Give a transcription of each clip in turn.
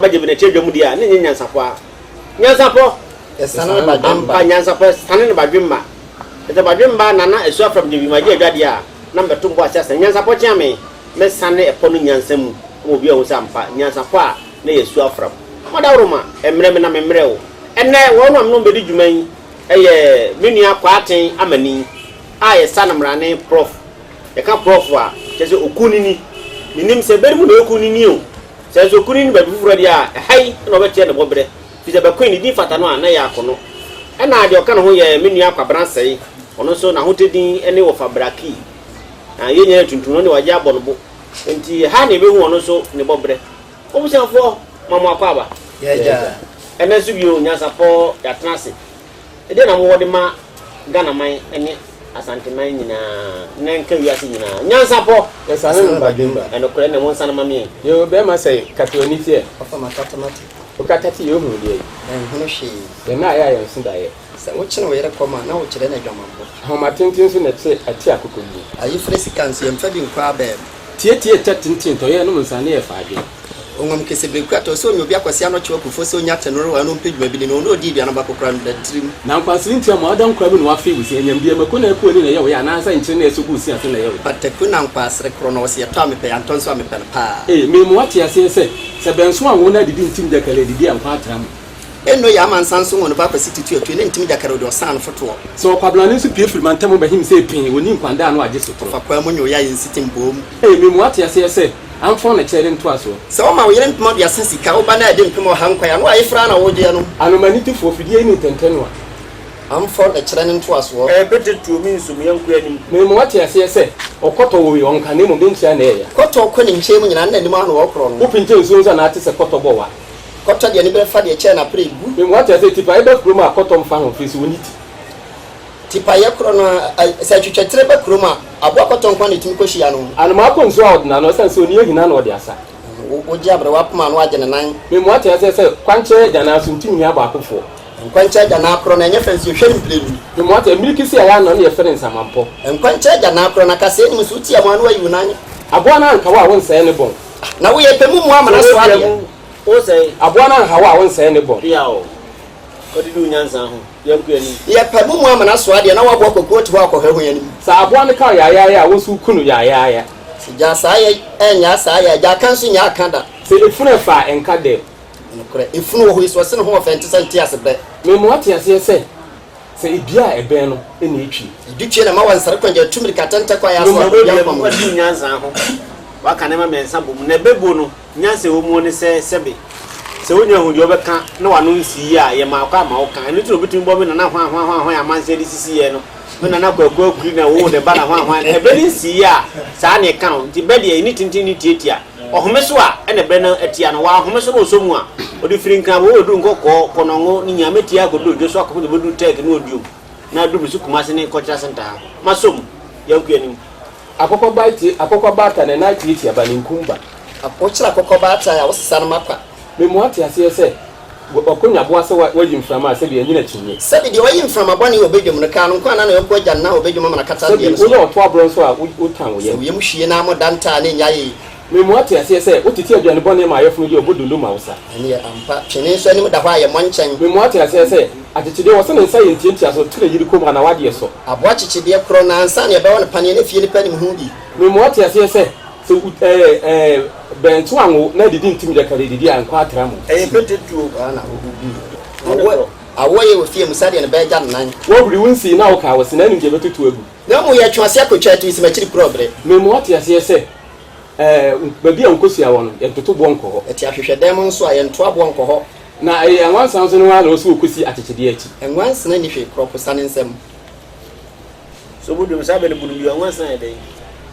Ba gye bi na kyerɛ dwam deɛ a, na ɛnyɛ nyansapɔ ara. Nyansapɔ! Ɛsane ne badwemba. Ampa, nyansapɔ ɛsane ne badwemba. Ɛsɛ badwemba na na ɛsu afram gye bi ma gye adwa deɛ a, na mebɛto mbɔ ase asane. Nyansapɔ kyea me, mɛsane ɛpɔ no nyansa mu ama obi ahu sɛ ampa, nyansapɔ a na ɛyɛ su afram. Madaworoma, ɛmmerɛ me na memmrɛ wo. Ɛnnɛ, wɔn a me ne wɔn bɛdi dwuma yi yɛ me nua Kwaaten Amani a yɛsa no mmrane Prɔf. Yɛka Prɔf a, kyerɛ sɛ okunini. Mennim sɛ bɛ no mu na ɔyɛ kunini o, Sɛ nso kunini no baabi foforɔ deɛ a, ɛha yi na ɔbɛteɛ ne bɔberɛ, firi sɛ bɛkoe ne din fata no a, na ɛyɛ akono. Ɛna deɛ ɔka ne ho yɛ me nua Kwabena Sɛe, ɔno nso n'ahotɛ din ne Wɔfa Brakii. Na yɛn nyinaa yɛ tuntum, ɔno deɛ wagye abɔ no bo. Enti ɛha na yɛbɛhu ɔno nso ne bɔberɛ. Abusuafoɔ, ma mo akwaaba. Yɛagya. Ɛnnɛ nso bio, nyansapɔ, yɛatena ase. Ɛdeɛn na mowɔ de ma Ghanaman ne Asanteman nyinaa, na ɛnka wiase nyinaa? Nyansapɔ! Yɛsane no badwemba. Ɛnokorɛ ɛnna monsane ma me ɛ. Yoo bɛɛma sɛe kata w'ani teɛ. Ɔfa makata mate. Wokata te yɛ wohunu deɛ yi. Menhunu hwee. Yɛn na ayɛ a yɛn so daeɛ. Sɛ wokyene wo yere kɔm a, na wokyerɛ no adwamammɔ. Ahoma tenten nso na ɛte ɛte akokɔbuo. Ayefrɛ sika nso, yɛmfa bi nkɔ abɛɛm. Tietie tɛ tenten tɔyɛ nom nsa ne yɛ fa adwene. Ɔnwam kesebereku atɔ sɛ ɔnya obi akwasi anɔkye ɔkofo sɛ ɔnya tenorowa na ɔmpɛ dwuma bi di no ɔno ɔdi aduane baako koraa no da tirim. Na nkwansere nti ama ɔda nkora bi na wafee wo si anyam bia mako na ɛkɔ ani na ɛyɛ wo ya anaasɛ nkyene na ɛsɔ gu wo si ase na ɛyɛ wo ya. Pataku na nkwaasere korɔ na ɔse ɛtɔ a mepɛ yantɔ nso a mepɛ no paa. Ee, memu wate aseɛ sɛ, sɛ bɛnso anwo na adidi ntim gyakale adidi a nkwa atra mu. Eno yɛ amansan nso ŋɔ no ba kwasi tutu atue ne ntim gyakale ode ɔsan no fotoɔ. Sɛ ɔkwabrane nso pue firi mantam bɛhim sɛ pee, ɔnni nkwandaa ano agye sotorɔ. Ɔfa kwaa mu nyɛ oya yɛ nsiti mpoom. Ee, memu wate aseɛ sɛ, Amfɔn na kyerɛ ne ntoasoɔ. Sɛ woma wo yere mpem aduasa sika, wo ba no a ɛde mpem ɔha nkwae a, na wayefra ara na woregyeɛ no. Anoma nitefoɔ, fidie yi ne ntɛntɛnoa. Amfɔn na kyerɛ ne ntoasoɔ. Ɛbɛte tuo me nsom yɛnkɔ anim. Mema woate aseɛ sɛ, ɔkɔtɔ wɔ wei, ɔnka, na mmom ne nkyea na ɛyɛ. Kɔtɔ kɔ ne nkyɛn mu nyinaa, na n'anim ara na wɔkorɔ no. Wopinkyɛ nsuo nso anaa te sɛ kɔtɔ bɔ wa. Kɔtɔ deɛ ne berɛ fa deɛ kyɛɛ n'aprɛ gu. Mema woate aseɛ, tipaeɛ ba kurom a, kɔtɔ mfa ho, firi sɛ ɔnni ti. Tipaeɛ korɔ no a, sɛ atwitwatire ba kurom a, aboa kɔtɔ nko ara na ɛtumi kɔhyia no. Anomaa kɔ nsuo a ɔde n'ano, ɛsiane sɛ ɔnni ahina na ɔde asa. Wogye aberewa poma a na wagye ne nan. Mema woate aseɛ sɛ, kwankyɛn agyanaa so ntim hia baakofoɔ. Nkwankyɛn agyanaa korɔ no, ɛnyɛ fɛ nso yɛhwɛ no mprenu. Mema woate, mmirikisi a ɛyɛ ano no yɛfrɛ no nsamanpɔ. Nkwankyɛn agyanaa korɔ no, akaseɛ nnim nso wotia mu a na wayi wo nan. Aboa no anka wo a wonsɛe ne bɔn. Na woyɛ pɛ mu mmoa amena so adeɛ. Aboa no anha wo a wonsɛe ne bɔn. Kɔdidi wo nyansa ho, yɛnkɔ anim. Yɛpɛ mo mu amena soa deɛ na woaboa kwakuo te hɔ akɔhwɛ ho anim. Sɛ aboa no ka wo yaayaaya a, wo nso woku no yaayaaya. Sɛ gyaa saa yɛ ɛnyaa saa yɛ a, gyaa ka nso nyaa ka da. Sɛ efunu ɛfa a, ɛnka dɛm. Nokorɛ, efunu wɔ hɔ yi so ɔse ne ho ɔfɛ nte sɛ ntease bɛ. Mema woate aseɛ sɛ, sɛ edua a ɛbɛn no na etwie. Edu twie na ɛma wɔnsare kwan gya tu mirika tɛntɛ kɔ ayɛ aso a obi ampam no. Wadi nyansa ho, waka nneɛma mmiɛnsa bom na ɛbɛbuo no. Nyansa a ɛwɔ mu ne sɛ, sɛbe, sɛ wonya hu deɛ wobɛka na w'ano nsi yie a, yɛ mmaako a ma woka. Ɛno nti na obi tumi bɔ me nana hwan hwan hwan hwan amansan de sisi yɛn no, me nana Kwaku Akuri na woo ne ba na hwan hwan. Ɛbɛ no nsi yie a, saa na ɛka o. Nti bɛ deɛ, ɛnni tenten nni tiatia. Ɔhome so a, ɛna bɛ no atia no. Wanhome so na ɔsɔ mu a, ɔde firi Nkrabɔ bɛduru Nkɔkɔɔ, Kɔnɔngo, ne Nyametia akɔduru Dwoso akɔpem sɛ ɔbɛduru Turkey ne Oduom na aduru me so Kumasi ne Kɔkyerɛ Center ha. Masɔ mu. Yɛnkɔ anim. Akokɔ ba tie akokɔ baatan ne nan tiatia ba ne nkum ba. Wokyere akokɔ baatan a, wosesa no ma kwa. Memu ate aseɛ sɛ, wakɔnya boa sɛ wayi mframa a sɛbi ɛnyina akyinnye. Sɛbi deɛ ɔyi mframa bɔne wɔ badwam no, kaa no nko anaa ne yɔnko agya nna wɔ badwam ama no akata Sɛbi adeɛ no so. woyɛ ɔto aborɔ nso a, wotan wo Sɛ yam. wo yam hwie na moda nta a, na ɛnyɛ ayɛyi. Memu ate aseɛ sɛ, wotete aduane bɔne ma ayɛfono di a, ɔbɔ donno ma wo sa. Ɛnneɛ ampa, twene nso anim da hɔ a, yɛmmɔ nkyɛn. Memu ate aseɛ sɛ, akyekyedeɛ, wɔse ne nsa yɛ ntiantia so, tene yere kɔm anaa w'adeɛ sɔ. Aboa kyekyedeɛ korɔ no ansa na yɛbɛwɔ no paneɛ na fie nipa nim ho bi. Memu ate aseɛ sɛ, sɛ wo ɛɛ ɛɛ bɛnto anwo na adidi ntim gyakari adidi a, nkwa atra mo. Ɛyɛ pete tuo. Waa na wobu Awoɔ awoɔ yɛ wɔ fie mu sɛdeɛ ne bɛɛ gya ne nan. Woahuri wo nsii na wokaa wo se na anim deɛ bɛtoto agu. Na mmom yɛtwe ase akɔtwa atu si m'akyiri korɔ bere. Memu ate aseɛ sɛ, ɛɛ baabi a nkosua wɔ no, yɛntoto boɔ nkɔ hɔ. Ɛte ahwehwɛdan mu nso a, yɛnto aboɔ nkɔ hɔ. Na ɛyɛ anwansena nso ne ho ara na ɔsi ɔkɔsi akyekyedeɛ akyi. Nwansena nni hwee korɔ posa ne nsam. So bu dwom saa bɛ no bu no bio, anwansena yɛ dɛn?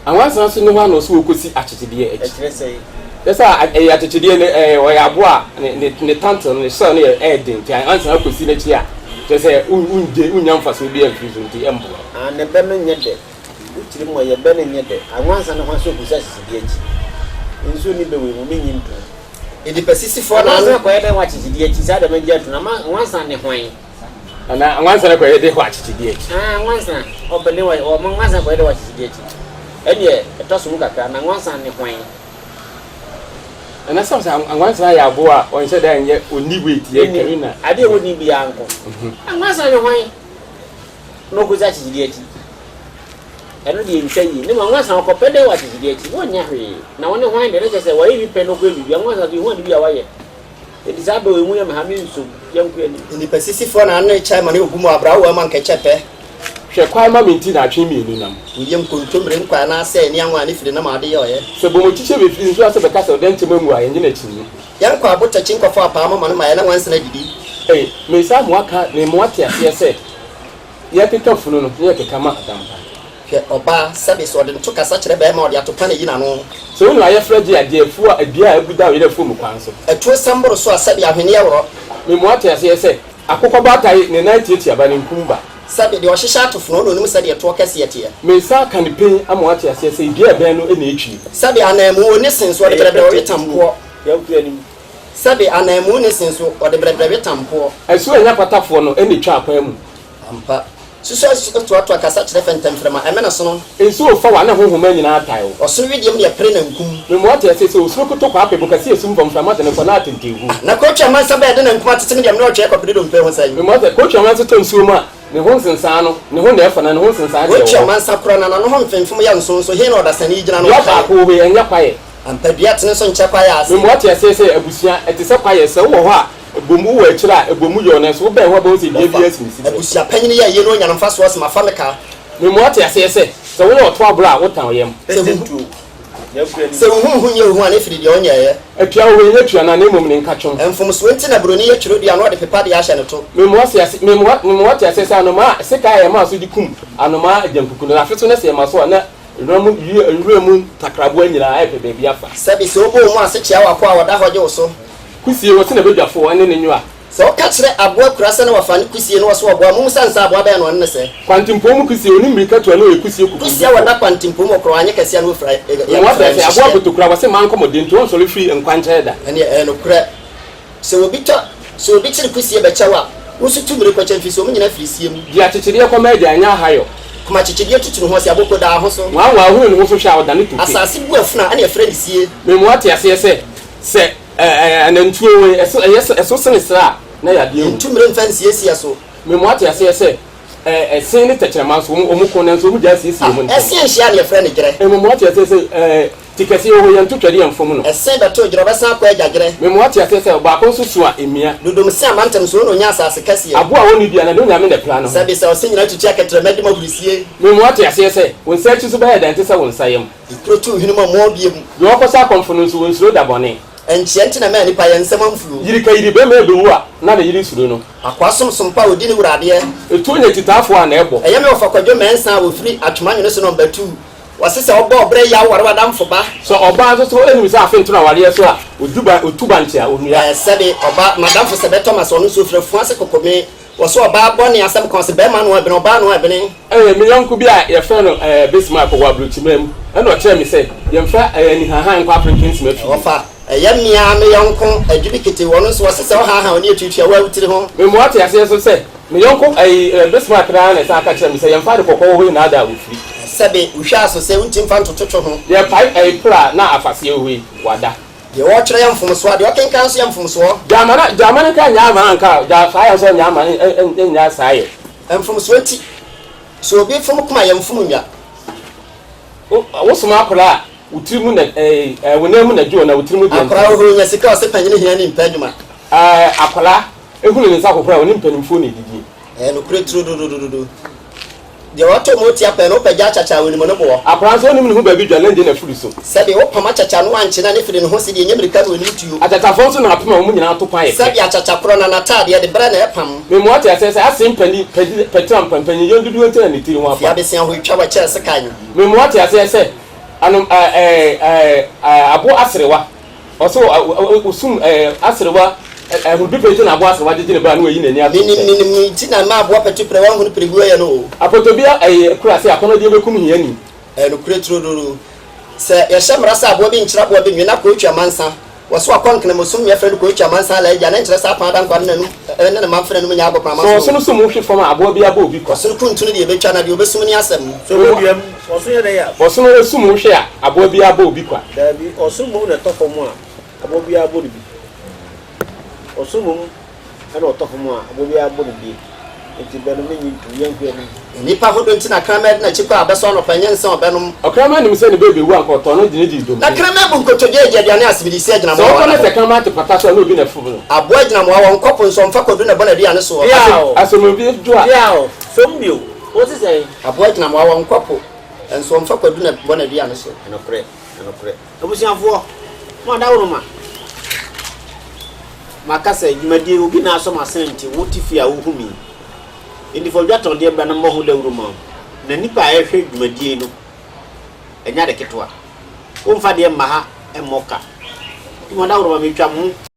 Anwansena nso ne ho ara na ɔsi ɔkɔsi akyekyedeɛ akyi. Ɛkyerɛ sɛn? Kyerɛ sɛ ɛyɛ akyekyedeɛ no, ɛɛ ɔyɛ aboa a ne ne ne tantle no, ne shell no yɛ ɛyɛ den nti anwansena kɔsi n'akyi a, kyerɛ sɛ wongye wonnya mfasoɔ biara mfiri so nti ɛmmoa. Ah, ne bɛ no nyɛ dɛ. Wo kyerɛ mu a, yɛ bɛ no nyɛ dɛ. Anwansena ne ho ara sɛ ɔkɔsi akyekyedeɛ akyi. Nsuo nni bɛ wei mu, mennye ntom. Nnipa sisifoɔ na ano. Nwansena kɔyɛ dɛn wɔ akyekyedeɛ akyi? Saa deɛ mɛgye ato no. Ama nwansena ne hwan? Anaa nwansena kɔyɛ dɛn wɔ akyekyedeɛ akyi? Ah, nwansena, ɔbɛ ne wɔ, ɔma nwansena kɔyɛ dɛn wɔ akyekyedeɛ akyi? Ɛnneɛ, ɛtɔ so mu kakra, na nwansena ne hwan? Ɛna sɛ sɛ anwansena yɛ aboa a ɔnhyɛ da nyɛ ɔnni weight yɛ kari na. Adeɛ a wɔnni biara nko. Anwansena ne hwan na ɔkɔsi akyekyedeɛ akyi? Ɛno deɛ ntwa yie. Ne mu anwansena ɔkɔpɛ dɛ wɔ akyekyedeɛ akyi na ɔnnya hwee. Na ɔne hwan deɛ na kyerɛ sɛ wayɛ bi pɛ na ɔkɔyɛ biribi. Anwansena nso yɛhu ade bi a wayɛ. Enti saa bɛ wei mu yɛ me ha me nsom. Yɛnkɔ anim. Nnipa sisifoɔ na ano rekyɛ ma ne obu mu abra wo ama nkɛkyɛ pɛ. Hwɛ kwan ma me nti na atwe mmienu nam. Wo yam kontommire nkwa anaasɛ ani anwa ne firi nam a ade yɛ ɔyɛ. Sɛ bɔmɔkyikyɛ bɛfiri nsuo ase bɛka sɛ ɔdɛnkyɛm amu a yɛnnye no akyinnye. Yɛnkɔ abotakyi nkɔfa apaa moma no ma yɛne nwansena adidi. Ei, meresan mo aka ne mo ate aseɛ sɛ yɛkeka funu no na yɛkeka ma adampa. Hwɛ ɔbaa, sɛbe sɛ ɔde nto kasa kyerɛ bɛɛma a ɔde atopa na eyi n'ano. Sɛ wo nua ayɛfrɛ gye a, gye afuo a dua a agu da ɔyere afuo mu kwan so. Atuo sɛm boro so a, sɛbe ahweneɛ worɔ. Me mo ate aseɛ sɛ akokɔ baatae ne nan tiatia ba ne nkum ba. Sɛbe deɛ ɔhyehyɛ atofono na onim sɛdeɛ toɔ kɛseɛ teɛ. Me nsa aka no pen ama wate aseɛ sɛ dua a ɛbɛn no na etwie. Sɛbe ananmu onni sen so ɔde brɛbrɛ ɔwe tampoɔ. Sɛbe ananmu nni sen so ɔde brɛbrɛ we tampoɔ. Asuo a ɛnya patafoɔ no na etwa akwan mu. Ampa. Susu asu toatoa kasa kyerɛ fɛntɛmframa, ɛmene sono. Nsuo fa wo a na honhoma nyinaa tae wo. Ɔsono wedeɛ mu deɛ pere nankum. Mema woate aseɛ sɛ osuro koto kɔ apɛ bo kɛseɛ esum fam mframa de no kɔ na atentɛnhu. Ah, na kootwi amansa bɛyɛ de nankum atete me deɛ mene ɔtwɛɛ kɔpere dompe ho sɛn? Mema woate kootwi amansa tɔ nsuo mu a, ne ho nsensan no, ne ho na ɛfa na ne ho nsensan deɛ wɔ Kootwi hɔ. amansa kora na n'ano ho mfemfem yɛ nsonso, he na ɔdasani yi gyina no Dua ɔkaeɛ? baako wɔ hɔ yi, ɛnyɛ kwaeɛ. Ampa, dua tene nso nkyɛ kwaeɛ ase. Mema woate aseɛ sɛ abusua, ɛte sɛ kwaeɛ, sɛ wowɔ hɔ a, Ɛbɔ mu wɔ akyire a, ɛbɔ mu yɔɔ, nanso wobɛn hɔ a wobɛhu sɛ dua Wɔfa biara si ne siberɛ. abusua panyin yɛ ayie na onya no mfasoɔ ɔse mafa me ka. Mema woate aseɛ sɛ, sɛ woyɛ ɔto aborɔ a, wotan wo yam. Sɛ wo hu hu nyɛ ohu a na ɛfiri deɛ ɔnyɛeɛ. Atua wɔ hɔ, ɛnyɛ tua no a, na mmom ne nkatwom. Mfomsoɔ nti na buroni yɛ twerɛdua na ɔde pepa deɛ ahyɛ ne to. Mema woate ase, mema mema woate aseɛ sɛ anomaa, sekan a yɛmaa so de kum anomaa agyankuku no, afe so na sɛ yɛma so a, na nwura mu, nwura mu ntakraboa nyinaa repɛ baabi afa. Sɛbi sɛ wobɔ wo mu ase kyea w'akoa a ɔda hɔ gye wo so. Kusie, wɔse na badwafoɔ ne ne nwoa. Sɛ woka kyerɛ aboa kura sɛ na wafa ne kusie na ɔso ɔboa, mommisa no sɛ aboa bɛn na ɔne no sɛ. Kwantempɔn mu kusie, ɔnim mmirika tu a na ɔyɛ kusie Kusie a kukundufoɔ. wɔda kwantempɔn mu ɔkorɔn anyɛ kɛseɛ a na ɔfira Mewɔ yɛfira asɛ sɛ aboa nhyehyɛeɛ. kotokura, wɔse mankɔmɔden nti ɔnsɔre firi nkwankyɛn da. Ɛneɛ ɛyɛ nokorɛ. Sɛ obi tɔ, sɛ obi kyere kusie bɛkyɛ wo a, wo nso tu mmirika kyɛ mfiri sɛ wɔn nyinaa firi sie mu. Di akyekyedeɛ kɔma agya, ɛnyɛ ahayɔ. Koma akyekyedeɛ tutu ne ho ase, aboko daa ho so. Nwanwa, ɔhunu ne ho so hwɛ a, ɔdane toke. Asase bu afunu a, ɛna yɛfrɛ no sie. Mema woate aseɛ sɛ, sɛ anantwie wɔ yi, ɛso, ɛyɛ sɛ, ɛso sene srɛ a, na yadeɛ awu. Yɛntu mmire mfa nsiesie so. Mema woate aseɛ sɛ, ɛsen ne tɛkyerɛma nso, wɔn, wɔn ko, nanso wɔn gyae siesie A, wɔn ntɛm. Ɛse anhyia a na yɛfrɛ no gyerɛ. Mema woate aseɛ sɛ, Ti kɛseɛ wɔ hɔ, yɛnto twɛdeɛ mfom no. Ɛse bɛto gyerɛ, ɔbɛsan akɔ agya gyerɛ. Mema woate aseɛ sɛ, ɔbaako nso so a, ɛmia. Dodom se amantam so, ɔna ɔnya asase kɛseɛ. Aboa a ɔnni dua no, ne onyame na ɛpra ne ho. Sɛbe sɛ ɔse nyina tutu akɛtrɛma di mu ahurisie. Mema woate aseɛ sɛ, wo nsa akyi so bɛyɛ dɛn te sɛ wo nsa yam. Ekuro tu hwene mu a, mmoa bie mu. Deɛ ɔkɔsa akɔmfo no nso, ɔnsuro da bɔne. Nkyea nti na ɛma nnipa yɛ nsɛm amfuo. Yiri ka yiri, barima rebɛwu a, na ne yere suro no. Akoa som som pa a ɔdi ne wura adeɛ. Etuo nya kyitaafoɔ a na ɛbɔ. Ɛyɛ me wɔfa Kwadwo Mensah a ɔfiri Atwoma Nwene so nɔmba tuu. Wɔse sɛ ɔbɔ ɔbrɛ yaw ware w'adamfo ba. Sɛ ɔbaa nso so nim sɛ afe ntono awareɛ so a, ɔdu ba, ɔtu bankye a, ɔnnua. Sɛbe ɔba, m'adamfo sɛ bɛtɔ ma sɛ ɔno nso ɔfiri Afuase Kokome. Wɔse ɔbaa bɔne asɛm ka ɔse bɛɛma noa ɛbene, ɔbaa noa ɛbene. Ɛɛ, me yɔnko bi a yɛfrɛ no ɛɛ Bismarck wɔ aburokyiman mu na ɔkyerɛɛ me sɛ yɛmfa ɛɛ anihahan nkɔ aperenkensem afie. Wɔfa, ɛyɛ me ara me yɔnko Adwiri Kete, ɔno nso ɔse sɛ ɔhaahaa ɔne atuatua wo a wo tiri ho. Mema woate aseɛ nso sɛ me yɔnko ɛɛ ɛɛ Bismarck no ara na ɛsan ka kyerɛɛ me sɛ yɛmfa ade kɔkɔɔ wɔ hɔ yi nnaadaa ofiri. Sɛbe, wohwɛ aso sɛ wontumi mfa ntoto two ho. Yɛpae ɛɛ pra na afaseɛ wɔ hɔ yi, wada. Deɛ ɔretwerɛ yɛ mfomsoɔ a, deɛ ɔkenkan nso yɛ mfomsoɔ. Gya ama na, gya ama no nka nyɛ ama anka, gya saa yɛ nso nyɛ ama nyɛ saa yɛ. Mfomsoɔ nti, sɛ obi fom kuma yɛ mfom nnwa. Wo, wo soma akwadaa a, wo tiri mu na, ɛɛ, ɛɛ, wo nan mu na dwo na wo tiri mu deɛ Akwadaa hohoro nya sika ɔse panyini hia ni mpɛ adwuma. Ɛɛ, akwadaa ehunu ne nsa kokora a, ɔne mpanimfoɔ na edidie. Ɛyɛ nokorɛ turododododo. Deɛ watɔ motia pɛn no, wopɛ gya akyakya a, ɔnim ne boɔ. Akwadaa nso, ɔnnim ne ho baabi dwa, na ngye n'afuru so. Sɛdeɛ wopam akyakya no ankye na ne firi ne ho sedeɛ ɛnyɛ mmirika na ɔnim tuo. Akyakyafoɔ nso na apem a wɔn nyinaa to kwan yɛ pɛ. Sɛdeɛ akyakya korɔ na n'ataadeɛ de berɛ na ɛpam. Mema woate aseɛ sɛ asen panin, padi, pɛtra mpampanyin yɛn dodoɔ nti na ne tiri ho Fie apa. abesea hɔ etwa w'akyɛre sekan. Mema woate aseɛ sɛ anom, ɛ, ɛ, ɛ, ɛ, abo aserewa. Ɔse osum aserewa ahurudupɛ nti na aboa aserewa gyegye ne ba a na wayi n'ani ato Menim nkyɛn. menim nti na mma aboa patu prɛ wanhunu pirebuo yɛ no o. Apɔtɔbia ɛyɛ kura sɛ akɔnɔdeɛ bɛkum hiani. Ɛyɛ nokorɛ turodoo. Sɛ yɛhyɛ mmara sɛ aboa bi nkyere aboa bi nwe na kootwi amansa, wɔso akɔ nkenemosom yɛfrɛ no kootwi amansa alaaji a na ɛnkyerɛ sɛ apaa dankwa ne n'anum ne ne manfene nom nyɛ agoprama Sɛ so o. ɔsono sum hwe fam a aboa bi abɔ obi kwa. Ɔsono kuntunu deɛ ɛbɛtwa na deɛ ɔbɛsum ne asɛm. Sɛ ɔbɔ dua mu, ɔsono yɛ dɛn a? Ɔsono sum hwe a aboa bi abɔ obi kwa. Daabi, ɔsono mmom na ɛtɔ fam a. Aboa biara bɔ ne bi. Ɔso mmom na ɔtɔ fam a, aboa biara bɔ ne bie. Enti bɛ no mennye ntom. Yɛnkɔ anim. Nnipa ahodoɔ nti na kraman de n'akyi kɔ a bɛsɔ anɔpa nyɛ nsa a ɔbɛnom. Ɔkraman nim sɛ ne bɛ bɛwu anka ɔtɔ no de no di dompe. Na kraman bu nkotodwe agye aduane a asebidi si Sɛ agyinamoa wɔ wokɔ na anadwo. sɛ kraman te pata so a na obi na ɛfom no. Aboa agyinamoa wɔ nkɔpo nso ɔmfa kwadu na ɛbɔ n'aduane soɔ. Biaw! Asɛm dwo a. Biaw! Som bio! Wose sɛn? Aboa agyinamoa wɔ nkɔpo nso ɔmfa kwadu na ɛbɔ n'aduane so. Ɛnokorɛ, ɛnokorɛ. Abusuafoɔ, mo adaworoma, maka sɛ dwumadie yi obi na asɔ m'asene nti wote fie a wohu me yi. Enti fa odwatɔndeɛ bra na mmɔ ho dawuro ma wo. Na nnipa a ɛrehwɛ dwumadie yi no, ɛnyɛ ade ketewa. Womfa deɛ mma ha mmɔ ka. Nti mo adaworoma, metwa mo ho.